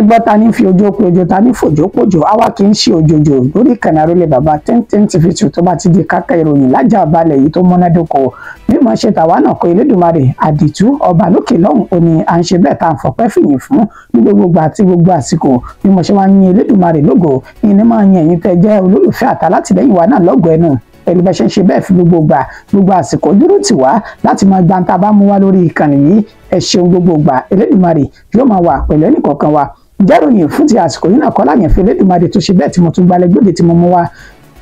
Ẹgbọ́n, ta ní fi ojú pe ojú, ta ní fòjó pòjò? Àwa kì í ṣe òjòjò lórí ìkànnì Àrólé Bàbá Ten TV 2. Tó bá ti di kákà ìròyìn lájà balẹ̀ yìí tó múnádóko, mímọ̀ ṣe tàwa náà kọ. Elédùmarè àdìtú ọba lókè lọ́hùn òní à ń ṣe bẹ́ẹ̀ tá à ń fọpẹ́ fìyìn fún ní gbogbo ìgbà àti gbogbo àsìkò. Bí mo ṣe wá ń yin Elédùmarè lógo, ìní máa ń yin ẹ̀yin tẹ́ jẹ́ olólùfẹ́ àtàlátìlẹ́yìn wa náà lọ́gọ̀ọ́ ẹnu pẹ̀lú bá ṣe ń ṣe bẹ́ẹ̀ fi gbogbo gbà gbogbo àsìkò dúró tì wá láti máa gba tá a bá mú wá lórí ìkànnì yìí. Ẹ ṣeun gbogbo gbà, Elédùmarè yóò máa wà pẹ̀lú ẹnìkọ̀ọ̀kan wa. Jẹ́ròyìn fún ti àsìkò yìí náà kọ́ láyẹ̀fẹ́ Elédùmarè tó ṣe bẹ́ẹ̀ tí mo tún gbalẹ̀ gbòde tí mo mú wá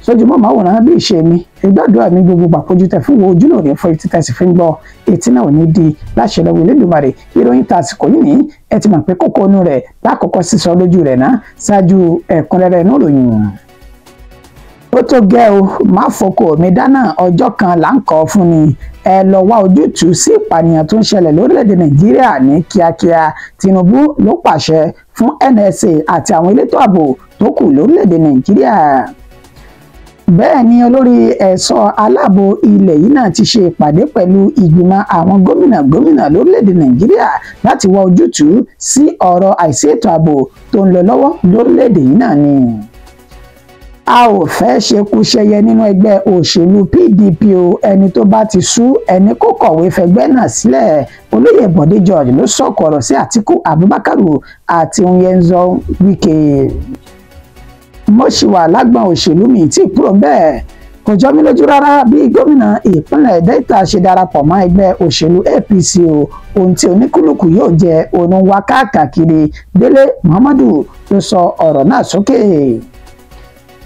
sójúmọ́ màwòrán bí ìṣe mi. Ìgbàdúrà mi, gbogbo gbàpọ̀jù tẹ̀ fún wo ojú náà ní fọ etí tẹ̀sí fi ń gbọ́, etí náà ò ní di láṣẹ lọ́wọ́ Elédùmarè. Ìròyìn ta àsìkò yìí ní ẹ ti mọ̀ pé kókó inú rẹ̀ lákòókò sísọ lójú rẹ̀ ná ṣáájú ẹ̀kúnrẹ́rẹ́ inú ìròyìn. Ó tó gẹ́ o, má fọkọ mi dáná, ọjọ́ kan là ń kọ́ fún ni. Ẹ lọ wá ojútùú sí ìpànìyàn tó ń ṣẹlẹ̀ lórílẹ̀‐èdè Nàìjíríà ní kíákíá. Tinubu ló pàṣẹ fún NSA àti àwọn elétò ààbò tó kù lórílẹ̀‐èdè Nàìjíríà. Bẹ́ẹ̀ ni olórí ẹ̀ṣọ́ aláàbò ilẹ̀ yìí náà ti ṣe ìpàdé pẹ̀lú ìgbìmọ̀ àwọn gómìnà gómìnà lórílẹ̀‐èdè Nàìjíríà láti wá ojútùú sí ọ̀rọ̀ àìsí ètò ààbò tó ń lọ lọ́wọ́ lórílẹ̀‐èdè yìí náà ni. A ò fẹ́ ṣekúṣẹyẹ nínú ẹgbẹ́ òṣèlú PDP o, ẹni tó bá ti sú ẹni kó kọ̀wé fẹgbẹ́ náà sílẹ̀. Olóyè Bọ̀dé George ló sọ̀kò ọ̀rọ̀ sí Àtíkù Abubakar àti Nyesom Wike. Mo ṣì wà lágbọn òṣèlú mi tí kúrò bẹ́ẹ̀. Kò jọ mí lójú rárá bí gómìnà ìpínlẹ̀ Delta ṣe darapọ̀ mọ́ ẹgbẹ́ òṣèlú APC o. Ohun tí oníkúlùkù yóò jẹ òun wá káàkiri. Délé Muhammadu ló sọ ọ̀rọ̀ náà sókè.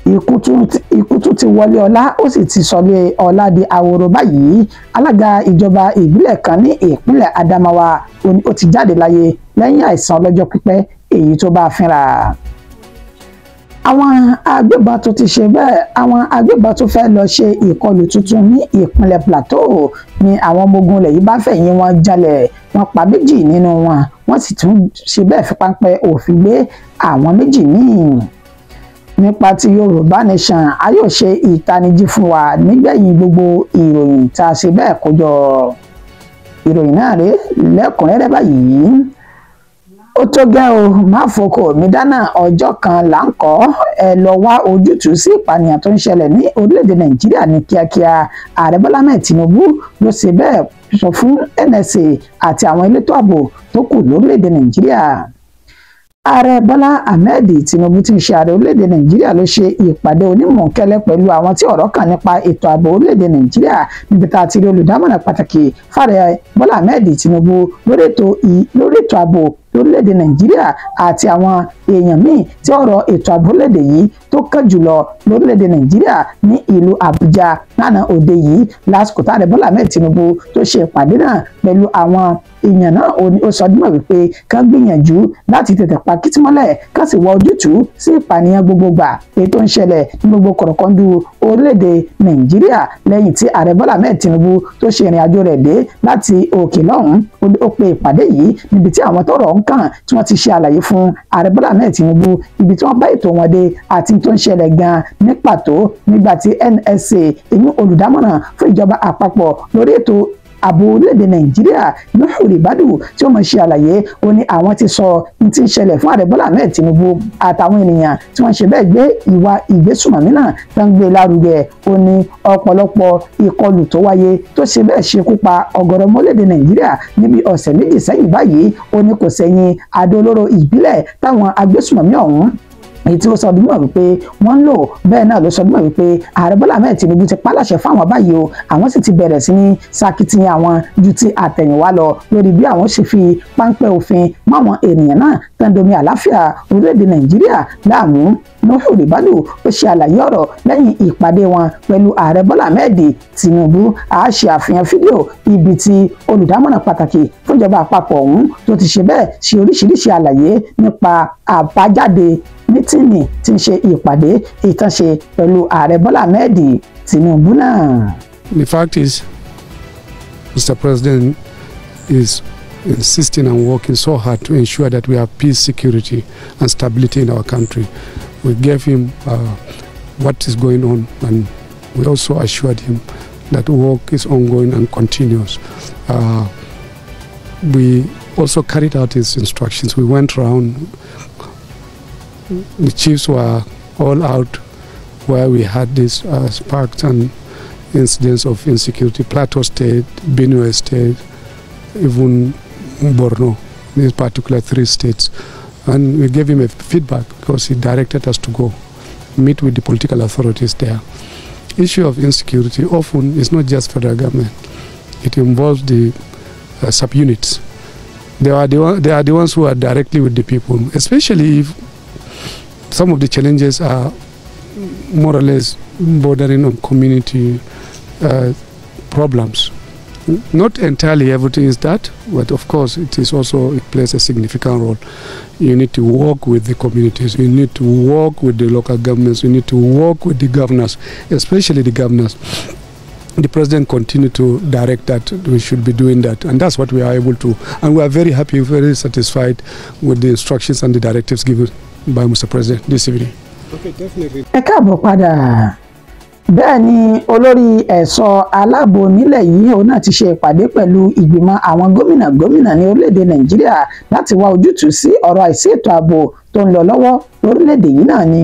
Ikú tún ti wọlé ọlá, ó sì ti sọlé ọlá di ahoro báyìí. Alága ìjọba ìbílẹ̀ kan ní ìpínlẹ̀ Adamawa ó ti jáde láyé lẹ́yìn àìsàn ọlọ́jọ́ pípẹ́ èyí tó bá fínra. Àwọn agbébọn tó ti ṣe bẹ́ẹ̀, àwọn agbébọn tó fẹ́ lọ ṣe ìkọlù tuntun ní ìpínlẹ̀ Plateau ni àwọn ọmọ ogun ilẹ̀ yìí bá fẹ̀yìn wọn jalẹ̀. Wọ́n pa méjì nínú wọn, wọ́n sì tún ṣe bẹ́ẹ̀ fi páńpẹ́ òfin gbé àwọn méjì míì. Nípa ti Yorùbá Nation, a yóò ṣe ìtanijí fún wa nígbẹ̀yìn gbogbo ìròyìn tá a ṣe bẹ́ẹ̀ kójọ. Ìròyìn náà rèé lẹ́kùnrẹ́rẹ́ báyìí. Ó tó gẹ́ o, má fọkọ mi dáná, ọjọ́ kan là ń kọ́. Ẹ lọ wá ojútùú sí ìpànìyàn tó ń ṣẹlẹ̀ ní orílẹ̀-èdè Nàìjíríà ní kíákíá. Ààrẹ Bọ́lá Ahmed Tinubu ló ṣe bẹ́ẹ̀ sọ fún NSA àti àwọn elétò ààbò tó kù lórílẹ̀-èdè Nàìjíríà. Ààrẹ Bọ́lá Ahmed Tinubu tí ń ṣe ààrẹ orílẹ̀-èdè Nàìjíríà ló ṣe ìpàdé onímọ̀ọ́kẹ́lẹ́ pẹ̀lú àwọn tí ọ̀rọ̀ kàn nípa ètò ààbò orílẹ̀-èdè Nàìjíríà, níbi tá a ti rí olùdámọ̀ràn pàtàkì fààrẹ Bọ́lá Ahmed Tinubu lórí ètò ààbò lórílẹ̀-èdè Nàìjíríà àti àwọn èèyàn míì tí ọ̀rọ̀ ètò ààbò orílẹ̀-èdè yìí tó kàn jùlọ lórílẹ̀-èdè Nàìjíríà ní ìlú Àbújá lánàá òde yìí. Lásìkò táàrẹ Bọ́lá Ahmed Tinubu tó ṣe ìpàdé náà pẹ̀lú àwọn èèyàn náà, ó sọ dímọ̀ wípé kán gbìyànjú láti tètè pa kìtìmọ́lẹ̀, kán sì wá ojútùú sí ìpànìyàn gbogbogbà èyí tó ń ṣẹlẹ̀ ní gbogbo kọ̀rọ̀kọ́ndú orílẹ̀-èdè Nàìjíríà. Lẹ́yìn tí ààrẹ Bọ́lá Ahmed Tinubu tó ṣe ìrìn àjò rẹ̀ dé láti òkè lọ́hùn-ún, ó pe ìpàdé yìí níbi tí àwọn tọ́rọ̀ ń kàn tí wọ́n ti ṣe àlàyé fún ààrẹ Bọ́lá Ahmed Tinubu ibi tí wọ́n bá ètò wọn dé àti tó ń ṣẹlẹ̀ gan ní pàtó. Nígbà tí NSA, èyí olùdámọ̀ràn fún ìjọba àpapọ̀ lórí ètò ààbò orílẹ̀-èdè Nàìjíríà, Nuhu Ribadu, tí ó mọ̀ ṣe àlàyé, ó ní àwọn ti sọ ní ti ń ṣẹlẹ̀ fún ààrẹ Bọ́lá Ahmed Tinubu àtàwọn ènìyàn tí wọ́n ṣe bẹ́ẹ̀ gbé ìwà ìgbésùmọ̀mí náà tó ń gbé lárugẹ. Ó ní ọ̀pọ̀lọpọ̀ ìkọlù tó wáyé tó ṣe bẹ́ẹ̀ ṣekú pa ọ̀gọ̀rọ̀ ọmọlédè Nàìjíríà níbi ọ̀sẹ̀ méjì sẹ́yìn báyìí, ó ní kò sẹ́yìn àdó olóró ìbílẹ̀ táwọn agbésùmọ̀mí ọ̀hún èyí tí ó sọ dúnmọ̀ wípé wọ́n ń lò. Bẹ́ẹ̀ náà ló sọ dúnmọ̀ wípé ààrẹ Bọ́lá Ahmed Tinubu ti pálàṣẹ fáwọn báyìí o, àwọn sì ti bẹ̀rẹ̀ sí ní sakitiyan àwọn ju ti àtẹ̀yìnwá lọ lórí bí àwọn ṣe fi páńpẹ́ òfin máwọn ènìyàn náà tán domi àláfíà orílẹ̀-èdè Nàìjíríà láàmú. Nuhu Ribadu ó ṣe àlàyé ọ̀rọ̀ lẹ́yìn ìpàdé wọn pẹ̀lú ààrẹ Bọ́lá Ahmed Tinubu. A ṣe àfihàn fídíò ibi tí olùdámọ̀ràn pàtàkì fúnjọba àpapọ̀ ọ̀hún tó ti ṣe bẹ́ẹ̀ ṣe oríṣiríṣi àlàyé nípa àbájáde mítìnì tí ń ṣe ìpàdé ìtànṣe pẹ̀lú ààrẹ Bọ́lá Ahmed Tinubu náà. The fact is, Mr. President is insisting and working so hard to ensure that we have peace, security, and stability in our country. We gave him what is going on, and we also assured him that work is ongoing and continuous. We also carried out his instructions. We went round The chiefs were all out where we had these sparks and incidents of insecurity, Plateau State, Benue State, even Borno, these particular three states. And we gave him a feedback because he directed us to go meet with the political authorities there. Issue of insecurity often is not just federal government. It involves the subunits. They are the ones who are directly with the people, especially if some of the challenges are more or less bordering on community problems. Not entirely everything is that, but of course it is also, it plays a significant role. You need to work with the communities, you need to work with the local governments, you need to work with the governors, especially the governors. The president continued to direct that we should be doing that, and that's what we are able to. And we are very happy, very satisfied with the instructions and the directives given by Mr. President this evening. Okay, definitely. Ẹ káàbọ̀ padà. Bẹ́ẹ̀ ni olórí ẹ̀ṣọ́ aláàbò nílẹ̀ yìí òun náà ti ṣe ìpàdé pẹ̀lú ìgbìmọ̀ àwọn gómìnà gómìnà ní orílẹ̀-èdè Nàìjíríà láti wá ojútùú sí ọ̀rọ̀ àìsí ètò ààbò tó ń lọ lọ́wọ́ lórílẹ̀-èdè yìí náà ni.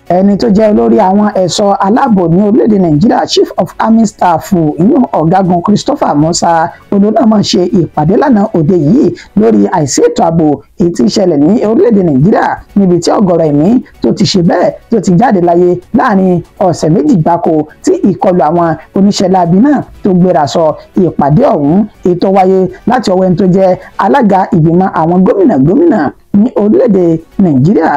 Ẹni tó jẹ́ olórí àwọn ẹ̀ṣọ́ aláàbò ní orílẹ̀-èdè Nàìjíríà, Chief of Army Staff, ìyún ọ̀gágun Christopher Musa olórí náà máa ṣe ìpàdé lánàá òde yìí lórí àìsí ètò ààbò èyí tí ń ṣẹlẹ̀ ní orílẹ̀-èdè Nàìjíríà, níbi tí ọ̀gọ̀rọ̀ ẹ̀mí tó ti ṣe bẹ́ẹ̀ tó ti jáde láyé láàrin ọ̀sẹ̀ méjì gbáko tí ìkọlù àwọn oníṣẹ́ láabi náà tó gbéra sọ. Ìpàdé ọ̀hún èyí tó wáyé láti ọwọ́ ẹni tó jẹ́ alága ìgbìmọ̀ àwọn gómìnà gómìnà ní orílẹ̀-èdè Nàìjíríà,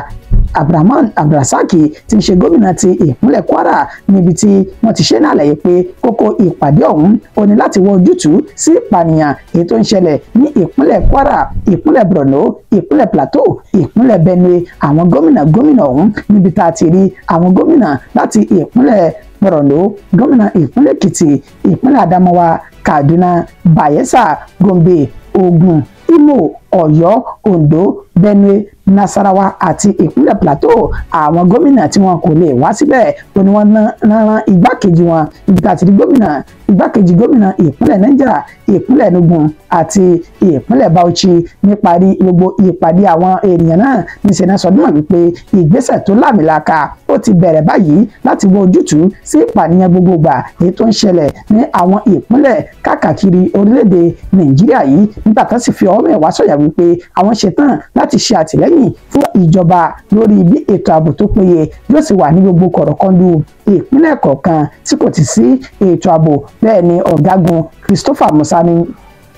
Abdulrahman Abdulrasaki, tí ń ṣe gómìnà ti ìpínlẹ̀ Kwara, níbi tí wọ́n ti ṣe ní àlàyé pé kókó ìpàdé ọ̀hún ó ní láti wọ ojútùú sí ìpànìyàn èyí tó ń ṣẹlẹ̀ ní ìpínlẹ̀ Kwara, ìpínlẹ̀ Borno, ìpínlẹ̀ Plateau, ìpínlẹ̀ Benue. Àwọn gómìnà gómìnà ọ̀hún níbi tá a ti rí àwọn gómìnà láti ìpínlẹ̀ Borno, gómìnà ìpínlẹ̀ Èkìtì, ìpínlẹ̀ Adamawa, Kaduna, Bayelsa, Gombe, Ogun, Imo, Ọ̀yọ́, Ondo, Benue, Nasarawa àti ìpínlẹ̀ Plateau. Àwọn gómìnà tí wọn kò lè wá síbẹ̀ ó ní wọ́n rán igbákejì wọn, ibi tá a ti rí gómìnà igbákejì gómìnà ìpínlẹ̀ Niger, ìpínlẹ̀ Enugu àti ìpínlẹ̀ Bauchi. Níparí gbogbo ìpàdé àwọn ènìyàn náà níṣẹ́ náà sọdún mọ̀ wípé ìgbésẹ̀ tó láàmìlaka ó ti bẹ̀rẹ̀ báyìí láti wọ ojútùú sí ìpànìyàn gbogbogbà èyí tó ń ṣẹlẹ̀ ní àwọn ìpínlẹ̀ káàkiri orílẹ̀-èdè Nàìjíríà yìí, nígbà tó sì fi ọwọ́ mẹ́wàá sọ̀yà wípé àwọn ṣetán láti ṣe àtìlẹ́yìn fún ìjọba lórí bí ètò ààbò tó péye yóò sì wà ní gbogbo kọ̀rọ̀kọ́ndù ìpínlẹ̀ kọ̀ọ̀kan tí kò ti sí ètò ààbò. Bẹ́ẹ̀ ni ọ̀gágun Christopher Musa ní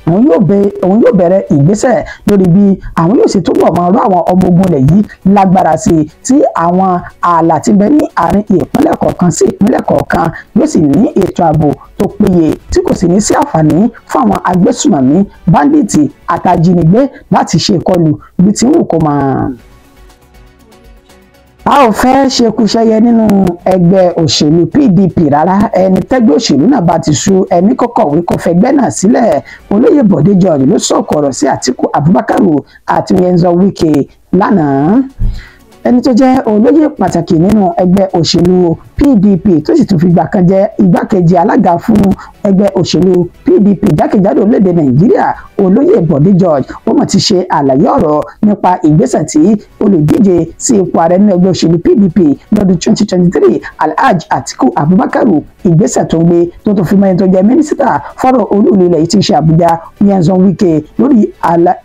òun yóò bẹ̀rẹ̀ ìgbésẹ̀ lórí bí àwọn yóò ṣe túbọ̀ máa rọ àwọn ọmọ ogun ilẹ̀ yìí lágbára sí i, tí àwọn ààlà tí ń bẹ ní àárín ìpínlẹ̀ kọ̀ọ̀kan sí ìpínlẹ̀ kọ̀ọ̀kan yóò sì ní ètò ààbò tó péye, tí kò sì ní sí àǹfààní fún àwọn agbésùmọ̀mí, báńdíìtì àtàjínigbé láti ṣe ìkọlù bí ti ń wù kó máa. A ò fẹ́ ṣekúṣẹyẹ nínú ẹgbẹ́ òṣèlú PDP rárá. Ẹni tẹ́gbẹ́ òṣèlú náà bá ti sú ẹni kọ́kọ̀wé kó fẹgbẹ́ náà sílẹ̀. Olóyè Bọ̀dé George ló sọ̀kò ọ̀rọ̀ sí Àtíkù Abubakar àti Nyesom Wike lánàá. Ẹni tó jẹ́ olóyè pàtàkì nínú ẹgbẹ́ òṣèlú PDP tó sì tún fìgbà kan jẹ́ igbákejì alága fún ẹgbẹ́ òṣèlú PDP jákèjádò orílẹ̀-èdè Nàìjíríà, olóyè Bọ̀dé George, ó mọ̀ ti ṣe àlàyé ọ̀rọ̀ nípa ìgbésẹ̀ tí olùdíje sí ipò ààrẹ nínú ẹgbẹ́ òṣèlú PDP lọ́dún 2023, Alhaji Atiku Abubakar, ìgbésẹ̀ tó ń gbé tó tún fi mọ́ ẹni tó jẹ́ mínísítà fọ́rọ̀ olú ìlú ilẹ̀ yìí tí ń ṣe Àbújá, Nyesom Wike,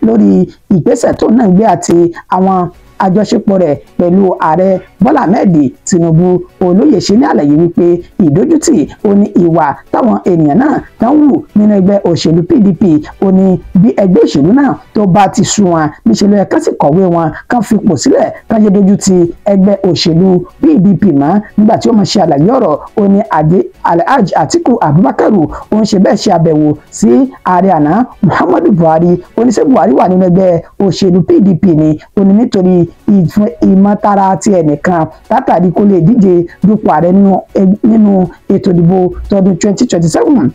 lórí ìgbésẹ̀ tó náà gbé àti àwọn àjọṣepọ̀ rẹ̀ pẹ̀lú ààrẹ Bọ́lá Ahmed Tinubu. Olóyè ṣe ní àlàyé wípé ìdójútì ó ní ìwà táwọn ènìyàn náà tán wù nínú ẹgbẹ́ òṣèlú PDP. Ó ní bí ẹgbẹ́ òṣèlú náà tó bá ti sú wọn, níṣẹ́ ló yẹ kán sì kọ̀wé wọn, kán fipò sílẹ̀, kán yé dójú ti ẹgbẹ́ òṣèlú PDP mọ́. Nígbà tí ó máa ṣe àlàyé ọ̀rọ̀, ó ní Alhaji Atiku Abubakar ó ń ṣe bẹ́ẹ̀ ṣe àbẹ̀wò sí ààrẹ àná Muhammadu Buhari. Ó ní ṣé Buhari wà nínú ẹgbẹ́ òṣèlú PDP ni? Ó ní nítorí ìmọ̀tara ti ẹnìkan látàrí kó lè díje dupò ààrẹ nínú ètò ìdìbò tọdún 2027.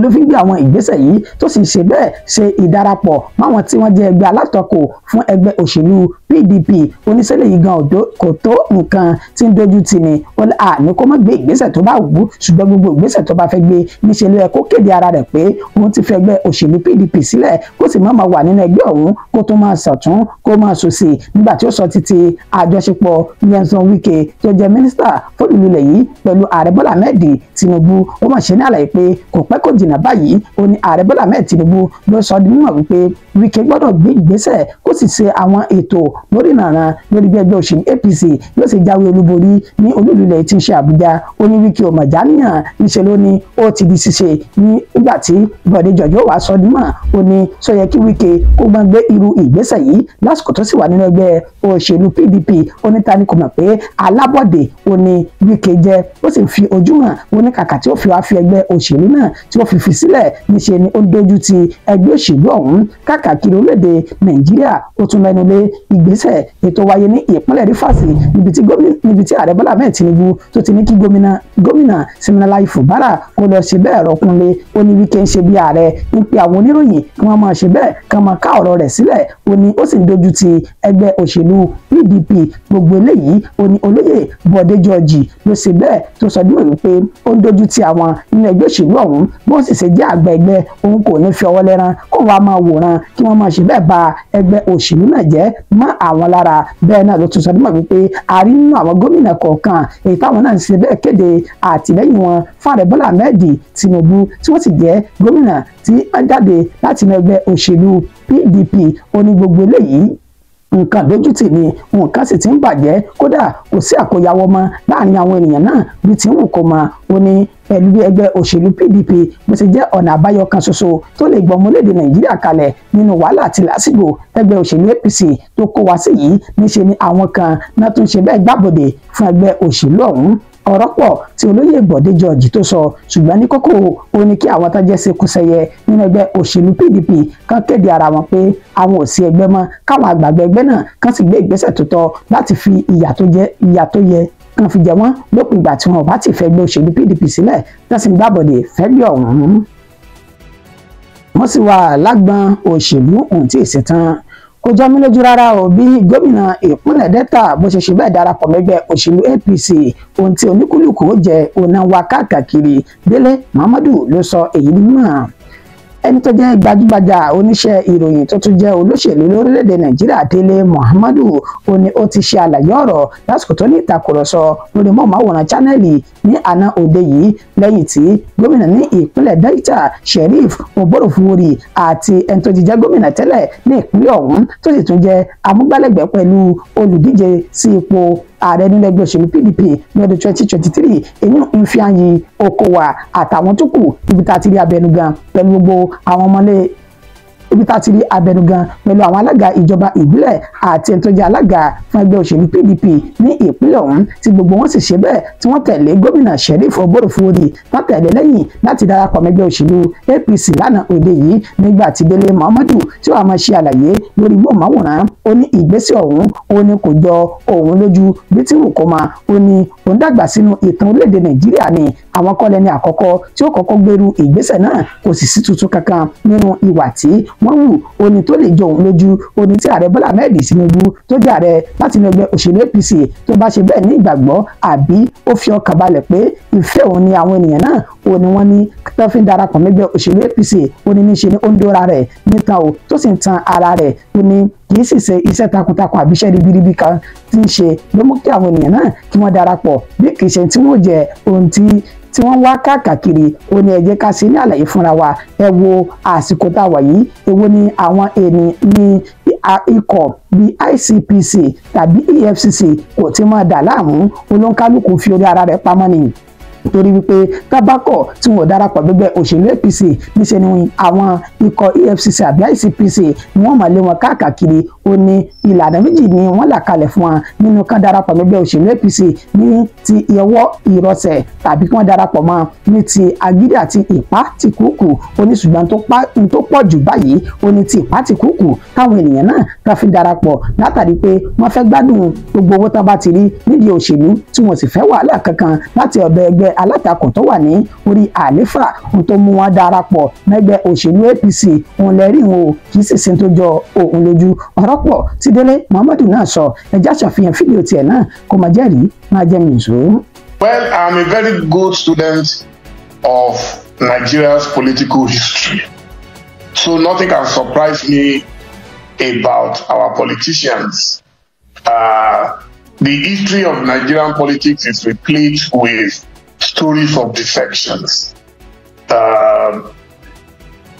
Ló fi ń gbé àwọn ìgbésẹ̀ yìí tó sì ṣe bẹ́ẹ̀ ṣe ìdarapọ̀ máwọn tí wọ́n jẹ́ ẹgbẹ́ alátakò fún ẹgbẹ́ òṣèlú PDP. Oníṣẹ́lẹ̀ yìí gan ọ̀dọ́ kò tó nǹkan tí ń dojú tì ní. Ó ní kó má gbé ìgbésẹ̀ tó bá wù ú, ṣùgbọ́n gbogbo ìgbésẹ̀ tó bá fẹ́ gbé níṣẹ́ ló yẹ kó kéde ara rẹ̀ pé òun ti fẹ́ ẹgbẹ́ òṣèlú PDP sílẹ̀, kó sì má máa wà nínú ẹgbẹ́ ọ̀hún, kó tó máa ṣọ̀tún kó máa ṣòsì. Nígbà tí ó sọ títí àjọṣepọ̀ Nyesom Wike tó jẹ́ mínísítà fólùlulẹ̀ yìí pẹ̀lú ààrẹ Bọ́lá Ahmed Tinubu, ó mà ṣe ní àlàyé pé kò pẹ́ kò jìnnà báyìí ó ní ààrẹ Bọ́lá Ahmed Tinubu ló sọ di mímọ̀ wípé Wike gbọ́dọ̀ gbé ìgbésẹ̀ kó sì ṣe àwọn ètò lórí ìrànràn lórí bí ẹgbẹ́ òṣèlú APC yóò ṣe jáwé olúborí ní olúlulẹ̀ tí ń ṣe Àbújá. Ó ní Wike ò mọ̀ jáníyàn, níṣẹ́ ló ní ó ti di ṣíṣe. Nígbà tí Bọ̀dé George ó wàá sọ di mọ̀, ó ní sọ yẹ kí Wike kó gbọ́n gbé irú ìgbésẹ̀ yìí lásìkò tó sì wà nínú ẹgbẹ́ òṣèlú PDP. Ó ní ta ni kò mọ̀ pé alábọ̀dé ó ní Wike jẹ́, ó sì fi ojú hàn. Ó ní kàkà tí ó fi wá fi ẹgbẹ́ òṣèlú náà tí ó fi sílẹ̀, níṣe ni ó dojú ti ẹgbẹ́ òṣèlú ọ̀hún káàkiri orílẹ̀-èdè Nàìjíríà. Ó tún mẹ́nu lé ìgbésẹ̀ ètò wáyé ní ìpínlẹ̀ Rivers níbi tí ààrẹ Bọ́lá Ahmed Tinubu tó ti ní kí gómìnà Siminalayi Fubara kó lọ ṣe bẹ́ẹ̀ rọkúnlé. Ó ní Wike ń ṣe bí ààrẹ ń pe àwọn oníròyìn kí wọ́n máa ṣe bẹ́ẹ̀ kí wọ́n máa ká ọ̀rọ̀ rẹ̀ sílẹ̀. Ó ní ó sì ń dojú ti ẹgbẹ́ òṣèlú PDP. Gbogbo eléyìí ó ní olóyè Bọ̀dé George ló ṣe bẹ́ẹ̀ tó sọ dímọ̀ wípé ó ń dojú ti àwọn nínú ẹgbẹ́ òṣèlú ọ̀hún, bó sì ṣe jẹ́ àgbà ẹgbẹ́ òun kò ní fi ọwọ́ lẹ́rán kó wàá máa wòran kí wọ́n máa ṣe bẹ́ẹ̀ ba ẹgbẹ́ òṣèlú náà jẹ́ mọ́ àwọn lára. Bẹ́ẹ̀ náà ló tún sọ dímọ̀ wípé a rí nínú àwọn gómìnà kọ̀ọ̀kan èyí táwọn náà ń ṣe bẹ́ẹ̀ kéde àtìlẹ́yìn wọn fún ààrẹ Bọ́lá Ahmed Tinubu tí wọ́n sì jẹ́ gómìnà tí wọ́n jáde láti inú ẹgbẹ́ òṣèlú PDP. Ó ní gbogbo eléyìí nǹkan dójútì ni, nǹkan sì ti ń bàjẹ́, kódà kò sí àkóyawọ́ mọ́ láàrin àwọn ènìyàn náà bí ti ń wù kó mọ́. Ó ní pẹ̀lú bí ẹgbẹ́ òṣèlú PDP bó ṣe jẹ́ ọ̀nà àbáyọ kan ṣoṣo tó lè gbọmọ orílẹ̀-èdè Nàìjíríà kalẹ̀ nínú wàhálà àti làásìgbò ẹgbẹ́ òṣèlú APC tó kó wá sí yìí, níṣe ni àwọn kan náà tún ṣe bẹ́ẹ̀ gbàbọ̀dè fún ẹgbẹ́ òṣèlú ọ̀hún. Ọ̀rọ̀ pọ̀ tí olóyè Bọ̀dé George tó sọ, ṣùgbọ́n ní kókó ó ní kí àwọn tó jẹ́ ṣekúṣẹyẹ nínú ẹgbẹ́ òṣèlú PDP kan kéde ara wọn pé àwọn ò sí ẹgbẹ́ mọ́, káwọn àgbààgbà ẹgbẹ́ náà kan sì gbé ìgbésẹ̀ tó tọ́ láti fi ìyà tó yẹ kan fi jẹ wọ́n lópin ìgbà tí wọn ò bá ti fẹ́ ẹgbẹ́ òṣèlú PDP sílẹ̀ tó sì ń gbàbọ̀dè fẹ́gbẹ́ ọ̀hún. Wọ́n sì wà lágbọn òṣèlú ohun tí ì ṣetán. Kò jọ mí lójú rárá o bí gómìnà ìpínlẹ̀ Delta bó ṣe ṣe bẹ́ẹ̀ darapọ̀ mẹ́gbẹ́ òṣèlú APC, ohun tí oníkúlùkù ó jẹ òun náà wá káàkiri. Délé Muhammadu ló sọ èyí mímọ́. Ẹni tó jẹ́ gbajúgbajà oníṣẹ́ ìròyìn tó tún jẹ́ olóṣèlú lórílẹ̀‐èdè Nàìjíríà Délé Muhammadu ó ní ó ti ṣe àlàyé ọ̀rọ̀ lásìkò tó ní ìtàkùrọ̀sọ lórí mọ̀máwòrán chánẹ́ẹ̀lì ní àná òde yìí lẹ́yìn tí gómìnà ní ìpínlẹ̀ Delta Sheriff Oborofori àti ẹni tó ti jẹ́ gómìnà tẹ́lẹ̀ ní ìpínlẹ̀ ọ̀hún tó sì tún jẹ́ amúgbálẹ́gbẹ̀ẹ́ pẹ̀lú olùdíje sí ipò ààrẹ nínú ẹgbẹ́ òṣèlú PDP lọ́dún 2023 èyí Ifeanyi Okowa àtàwọn tó kù níbi tá a ti rí abẹnugan pẹ̀lú gbogbo àwọn ọmọlé ibi tá a ti rí abẹnugan pẹ̀lú àwọn alága ìjọba ìbílẹ̀ àti ẹni tó jẹ́ alága fún ẹgbẹ́ òṣèlú PDP ní ìpínlẹ̀ ọ̀hún tí gbogbo wọn sì ṣe bẹ́ẹ̀ tí wọ́n tẹ̀lé gómìnà Sheriff Oborofori wọ́n tẹ̀lé lẹ́yìn láti darapọ̀ mẹ́gbẹ́ òṣèlú APC lánàá òde yìí. Nígbà tí Délé Muhammadu tí wàá máa ṣe àlàyé lórí móhùnmáwòrán ó ní ìgbésẹ̀ ọ̀hún ó ní kò jọ òun lójú bí tí wù kó máa. Ó ní òun dàgbà sínú ìtàn orílẹ̀-èdè Nàìjíríà ni àwọn kọ́lẹ̀ ní àkọ́kọ́ tí ó kọ́kọ́ gbèrú ìgbésẹ̀ náà, kò sì sí tuntun kankan nínú ìwà tí wọ́n wù. Ó ní tó lè jọ òun lójú, ó ní tí ààrẹ Bọ́lá Ahmed Tinubu tó jẹ́ ààrẹ láti inú ẹgbẹ́ òṣèlú APC tó bá ṣe bẹ́ẹ̀ ní ìgbàgbọ́ àbí ó fi ọkàn balẹ̀ pé ìfẹ́ òun ni àwọn ènìyàn náà ó ní wọ́n ní tó fi ń darapọ̀ mẹ́gbẹ́ òṣèlú APC. Ó ní níṣe ni ó ń dóra rẹ̀ nítan o tó sì ń tan ara rẹ̀. Ó ní kì í sì ṣe iṣẹ́ takuntakun àbí iṣẹ́ ribiribi kan tí ń ṣe ló mú kí àwọn ènìyàn náà kí wọ́n darapọ̀ bí kì í ṣe tí wọ́n jẹ ohun tí wọ́n wá káàkiri. Ó ní ẹ jẹ́ ká ṣe ní àlàyé fúnra wa, ẹ wo àsìkò tá a wà yìí, èwo ni àwọn ènìyàn ní ikọ̀ bíi ICPC tàbí EFCC kò ti máa dà láàmú, olóńkálùkù fi orí ara rẹ̀ pamọ́ ni torí wípé tábàkọ̀ tí wọn ò darapọ̀ gbẹgbẹ́ òṣèlú APC níṣẹ́ ni àwọn ikọ̀ EFCC àbí ICPC ni wọ́n máa lé wọn káàkiri. Ó ní ìlànà méjì ni wọ́n là kalẹ̀ fún wọn nínú kán darapọ̀ mẹ́gbẹ́ òṣèlú APC ní ti ìyọwọ́ ìrọsẹ̀ tàbí kí wọ́n darapọ̀ mọ́ ní ti agídí àti ìpá ti kúkù. Ó ní ṣùgbọ́n tó pọ̀ jù báyìí ó ní ti ìpá ti kúkù táwọn ènìyàn náà kan fi darapọ̀ látàrí pé wọ́n fẹ́ gbádùn gbogbo owó tán bá ti rí nídìí òṣèlú tí wọ́n sì fẹ́ wàhálà kankan láti ọ̀dọ̀ ẹgbẹ́ alátakò tó wà ní orí àléfà. Ohun tó mú wọn darapọ̀ mẹ́gbẹ́ òṣèlú APC òun lẹ́rí wọn o, kì í sì sin tó jọ òun lójú. Ọ̀rọ̀ pọ̀ tí Délé Momodu náà sọ, ẹjẹ́ àṣàfihàn fídíò tiẹ̀ náà kó máa jẹ́rìí máa jẹ́ mi nìṣó. Well, I'm a very good student of Nigeria's political history, so nothing can surprise me about our politicians. The history of Nigerian politics is replete with stories of defections.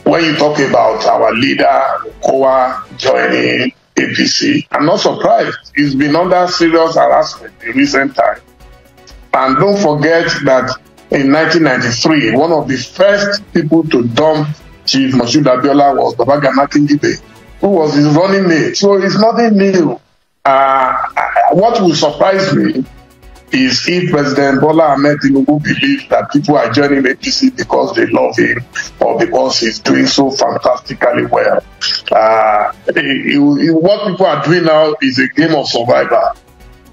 When you talk about our leader, Okowa, joining APC, I'm not surprised. He's been under serious harassment in recent times. And don't forget that in 1993, one of the first people to dump Chief Moshood Abiola was Babagana Kingibe, who was his running mate. So it's nothing new. What will surprise me is if President Bola Ahmed Tinubu believes that people are joining APC because they love him or because he's doing so fantastically well. What people are doing now is a game of survival.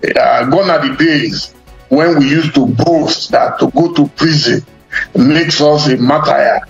Gone are the days when we used to boast that to go to prison makes us a martyr.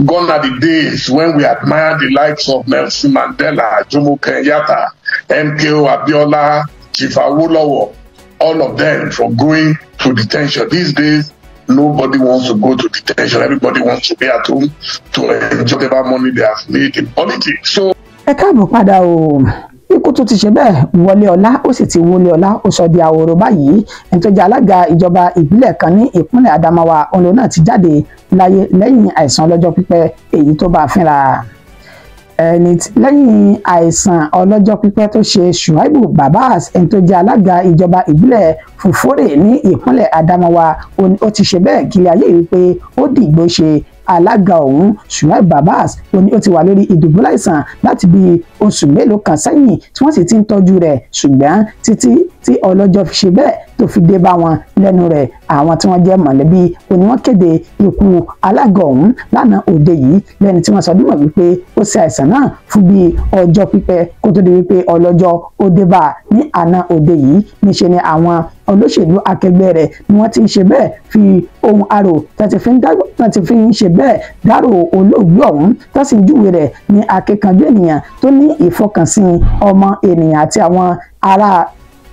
Gone are the days when we admire the likes of Nelson Mandela, Jomo Kenyatta, MKO Abiola, Chief Awolowo, all of them for going to detention. These days, nobody wants to go to detention. Everybody wants to be at home to enjoy whatever money they have made in politics. So, ẹ káàbọ̀ padà o. Ikú tó ti ṣe bẹ́ẹ̀ wọlé ọlá, ó sì ti wọlé ọlá, ó sọ di àwòrò báyìí. Ẹni tó jẹ́ alága ìjọba ìbílẹ̀ kan ní ìpínlẹ̀ Adamawa òun náà ti jáde láyé lẹ́yìn àìsàn ọlọ́jọ́ pípẹ́ èyí tó bá a fínra. Ẹni lẹ́yìn àìsàn ọlọ́jọ́ pípẹ́ tó ṣe Shuaibu Babas, ẹni tó jẹ́ alága ìjọba ìbílẹ̀ Fufore ní ìpínlẹ̀ Adamawa, ó ti ṣe bẹ́ẹ̀ kiri ayé wípé ó dìgbò ṣe. Alága ọ̀hún Shuaibu Babas ó ní ó ti wà lórí ìdùbúlẹ̀ àìsàn láti bí oṣù mélòó kan sẹ́yìn tí wọ́n sì ti ń tọ́jú rẹ̀, ṣùgbọ́n títí tí ọlọ́jọ́ fi ṣe bẹ́ẹ̀ tó fi dé bá wọn lẹ́nu rẹ̀, àwọn tí wọ́n jẹ́ mọ̀lẹ́bí ó ní wọ́n kéde ikú alága ọ̀hún lánàá òde yìí, lẹ́ni tí wọ́n sọ dímọ̀ wípé ó ṣe àìsàn náà fún bí ọjọ́ pípẹ́ kó tó di wípé ọlọ́jọ́ ó dé bá a ní àná òde yìí. Níṣe ni àwọn olóṣèlú akẹgbẹ́ rẹ̀ ni wọ́n ti ń ṣe bẹ́ẹ̀ fi ohun arò tó ti fi ń ṣe bẹ́ẹ̀ dárò olóògbé ọ̀hún, tó sì ń júwe rẹ̀ ní akíkanjú ènìyàn tó ní ìfọkànsìn ọmọ ènìyàn àti àwọn ará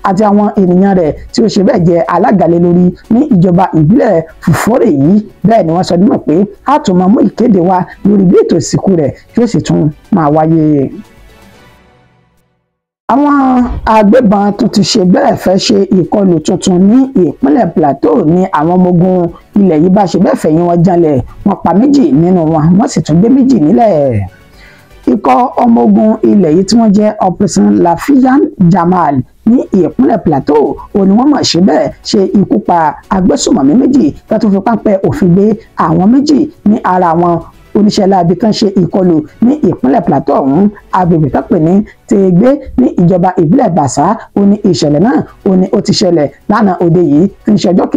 àti àwọn ènìyàn rẹ̀ tí ó ṣe bẹ́ẹ̀ jẹ́ alága lé lórí ní ìjọba ìbílẹ̀ Fùfórè yìí. Bẹ́ẹ̀ ni wọ́n sọ nímọ̀ pé a tún máa mú ìkéde wá lórí bí ètò ìsìnkú rẹ̀ yóò sì tún máa wáyé. Àwọn agbébọn tún ti ṣe bẹ́ẹ̀ fẹ́ ṣe ìkọlù tuntun ní ìpínlẹ̀ Plateau ní àwọn ọmọ ogun ilẹ̀ yìí bá ṣe bẹ́ẹ̀ fẹ̀yìn wọn janlẹ̀, wọ́n pa méjì nínú wọn, wọ́n sì tún gbé méjì nílẹ̀. Ikọ̀ ọmọ ogun ilẹ̀ yìí tí wọ́n jẹ́ Operation Lafiyan Jamal ní ìpínlẹ̀ Plateau ó ní wọ́n mọ̀ ṣe bẹ́ẹ̀ ṣe ikú pa agbésùmọ̀mí méjì tó tún fi páńpẹ́ òfin gbé àwọn méjì ní ara wọn oníṣẹ́ láabi kan ṣe ìkọlù ní ìpínlẹ̀ Plateau ọ̀hún. Agbègbè tó pè ní Tègbé ní ìjọba ìbílẹ̀ Bàṣá ó ní ìṣẹ̀lẹ̀ náà ó ní ó ti ṣẹlẹ̀ lánàá òde yìí tí ń ṣe ọjọ́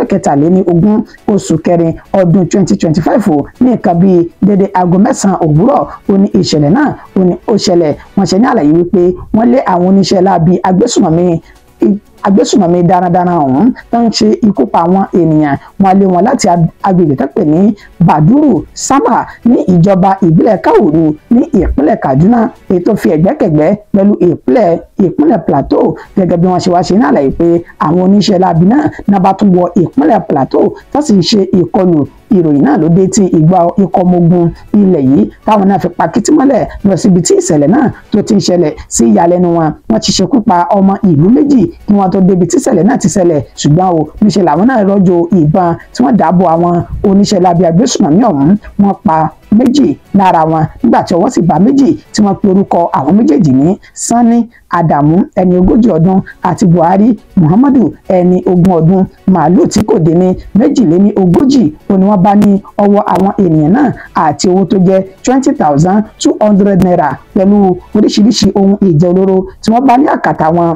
23 oṣù kẹrin ọdún 2025 ní nǹkan bíi dédé aago 9 òwúrọ̀ ó ní ìṣẹ̀lẹ̀ náà ó ní ó ṣẹlẹ̀. Wọ́n ṣe ní àlàyé wípé wọ́n lé àwọn oníṣẹ́ láabi agbésùmọ̀mí darandaran ọ̀hún tó ń ṣe ikú pa àwọn ènìyàn, wọn lé wọn láti agbègbè tó pè ní Bàdúrù Sámà ní ìjọba ìbílẹ̀ Káwòrú ní ìpínlẹ̀ Kaduna, èyí tó fi ẹ̀gbẹ́kẹ̀gbẹ́ pẹ̀lú ìpínlẹ̀ Plateau. Gẹ́gẹ́ bí wọ́n ṣe wá ṣe ní àlàyé pé àwọn oníṣẹ́ láabi náà náà bá tún wọ ìpínlẹ̀ Plateau tó sì ń ṣe ìkọlù. Ìròyìn náà ló dé tí ìgbà ikọ̀ ọmọ ogun ilẹ̀ yìí táwọn náà fi pa kìtì mọ́lẹ̀ lọ síbi tí ìṣẹ̀lẹ̀ náà tó ti ń ṣẹlẹ̀. Sí ìyàlẹ́nu wọn, wọ́n ti ṣekú pa ọmọ ìlú méjì kí wọ́n tó débi tí ìṣẹ̀lẹ̀ náà ti ṣẹlẹ̀, ṣùgbọ́n o níṣẹ́ làwọn náà rọ́jò ìbọn tí wọ́n dáàbò àwọn oníṣẹ́ láabi agbésùmọ̀mí ọ̀hún, wọ́n pa méjì lára wọn, nígbà tí ọwọ́ sì bá méjì tí wọ́n pe orúkọ àwọn méjèèjì ní Sanni Adamu ẹni 40 ọdún àti Buhari Muhammadu ẹni 20 ọdún. Màálù tí kò dé ní 42 òní wọ́n bá ní ọwọ́ àwọn ènìyàn náà àti owó tó jẹ́ 20,200 naira pẹ̀lú oríṣiríṣi ohun ìjà olóró tí wọ́n bá ní àkàtà wọn.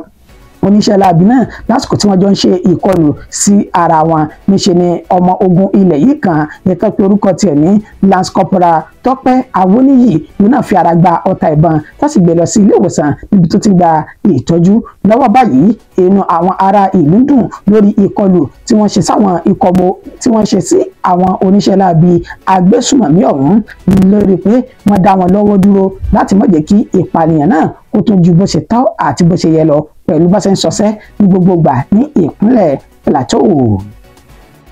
Oníṣẹ́ láabi náà lásìkò tí wọ́n jọ ń ṣe ìkọlù sí ara wọn, níṣe ni ọmọ ogun ilẹ̀ yìí kan nìkan pé orúkọ tiẹ̀ ní Lance Corporal Tọ́pẹ́ Awóníyì ló náà fi ara gba ọta ìbọn tó sì gbé lọ sí ilé ìwòsàn níbi tó ti gba ìtọ́jú lọ́wọ́ báyìí. Inú àwọn ará ìlú ń dùn lórí ìkọlù tí wọ́n ṣe sáwọn ìkọ̀bọ tí wọ́n ṣe sí àwọn oníṣẹ́ láabi agbésùmọ̀mí ọ̀hún, lórí pé wọ́n dá wọn lọ́wọ́ dúró láti má jẹ́ kí ìpànìyàn náà kó tún ju bó ṣe tọ́ àti bó ṣe yẹ lọ pẹ̀lú bá ṣe ń ṣọṣẹ́ ní gbogbo ìgbà ní ìpínlẹ̀ Plateau.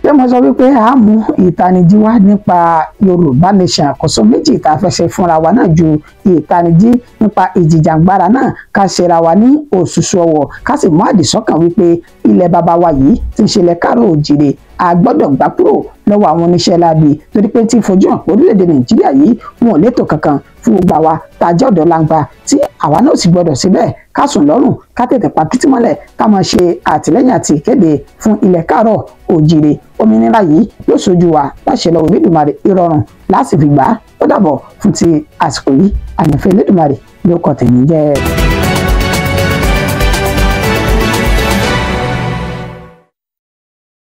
Ṣé mo sọ wípé a mú ìtanijí wá nípa Yorùbá Nation? Àkóso méjì tá a fẹ́ ṣe fúnra wa náà ju ìtanijí nípa ìjìjàngbara náà, ká ṣera wa ní òṣùṣù ọwọ̀, ká sì mú àdìsọ́kàn wípé ilẹ̀ bàbá wa yìí ti ń ṣẹlẹ̀ káàró òjìrè, a gbọ́dọ̀ gbà kúrò lọ́wọ́ àwọn oníṣẹ́ láabi, torí pé tí fojú hàn pé orílẹ̀-èdè Nàìjíríà yìí wọn ò létò kankan fún gbogbo àwa tá a jẹ́ ọ̀dọ́ langba, tí àwa náà sì gbọ́dọ̀ síbẹ̀ ká sùn lọ́rùn, ká tètè pa kìtì mọ́lẹ̀, ká máa ṣe àtìlẹ́yìn àti ìkéde fún ilẹ̀ káàrọ̀ òjìrè. Òmìnira yìí yóò ṣojú wa láṣẹ lọ́wọ́ Elédùmarè, ìrọ̀rùn láti fi gbà á. Ó dàbọ̀ fún ti àsìkò yìí. Àyànfẹ́ Elédùmarè ló kọ tèmi jẹ́.